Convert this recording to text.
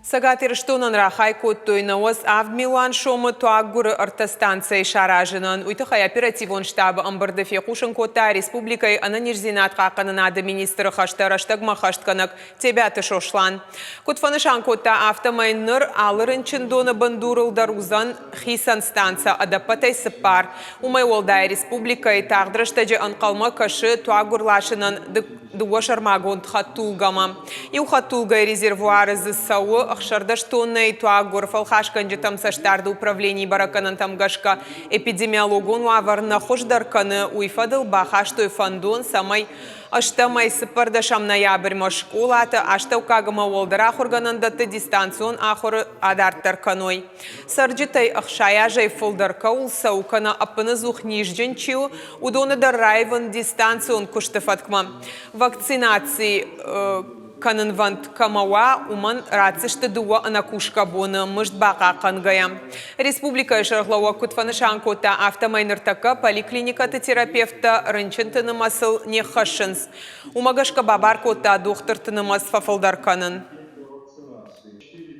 Цӕгат Ирыстонӕн рахай кодтой 97 милуан сомы туаггуыры ӕртӕ станцӕйы саразынӕн. Уый тыххӕй оперативон штабы ӕмбырды фехъусын кодта республикӕйы ӕнӕниздзинад хъахъхъӕнынады министры хӕстӕ рӕстӕгмӕ хӕстгӕнӕг Тебиаты Сослан. Куыд фӕнысан кодта, афтӕмӕй ныр алы рынчындоны бындурыл дӕр уыдзӕн хицӕн станцӕ ӕдӕппӕтӕй цыппар. Уымӕй уӕлдай республикӕйы тагъд рӕстӕджы ӕнхъӕлмӕ кӕсы туаггуыр ласынӕн дыууӕ сӕрмагонд хӕдтулгӕмӕ. Иу хӕдтулгӕйы резервуары дзы цӕуы 16 тоннӕйы туаггуыр. Фӕлхасгӕнджытӕм цӕстдарды управленийы бӕрӕггӕнӕнтӕм гӕсгӕ эпидемиологон уавӕр нӕ хуыздӕр кӕны, уый фӕдыл бахастой фӕндон, цӕмӕй ӕстӕмӕй цыппӕрдӕсӕм ноябрьмӕ скъолаты, астӕуккаг ӕмӕ уӕлдӕр ахуыргӕнӕндӕтты дистанцион ахуыры адарддӕр кӕной. Цӕрджытӕй 60 азӕй фылдӕр кӕуыл цӕуы кӕнӕ ӕппынӕдзух низджын чи у, уыдоны дӕр раивын дистанцион куысты фӕткмӕ. Вакцинаци кӕнынвӕнд кӕмӕ уа, уымӕн ратдзысты дыууӕ ӕнӕкусгӕ боны мызд бахъахъхъӕнгӕйӕ. Республикӕйы сӕргълӕууӕг куыд фӕнысан кодта, афтӕмӕй ныртӕккӕ поликлиникӕты терапевттӕ рынчынты нымӕцыл не ххӕссынц. Уымӕ гӕсгӕ бабар кодта дохтырты нымӕц фӕфылдӕр кӕнын.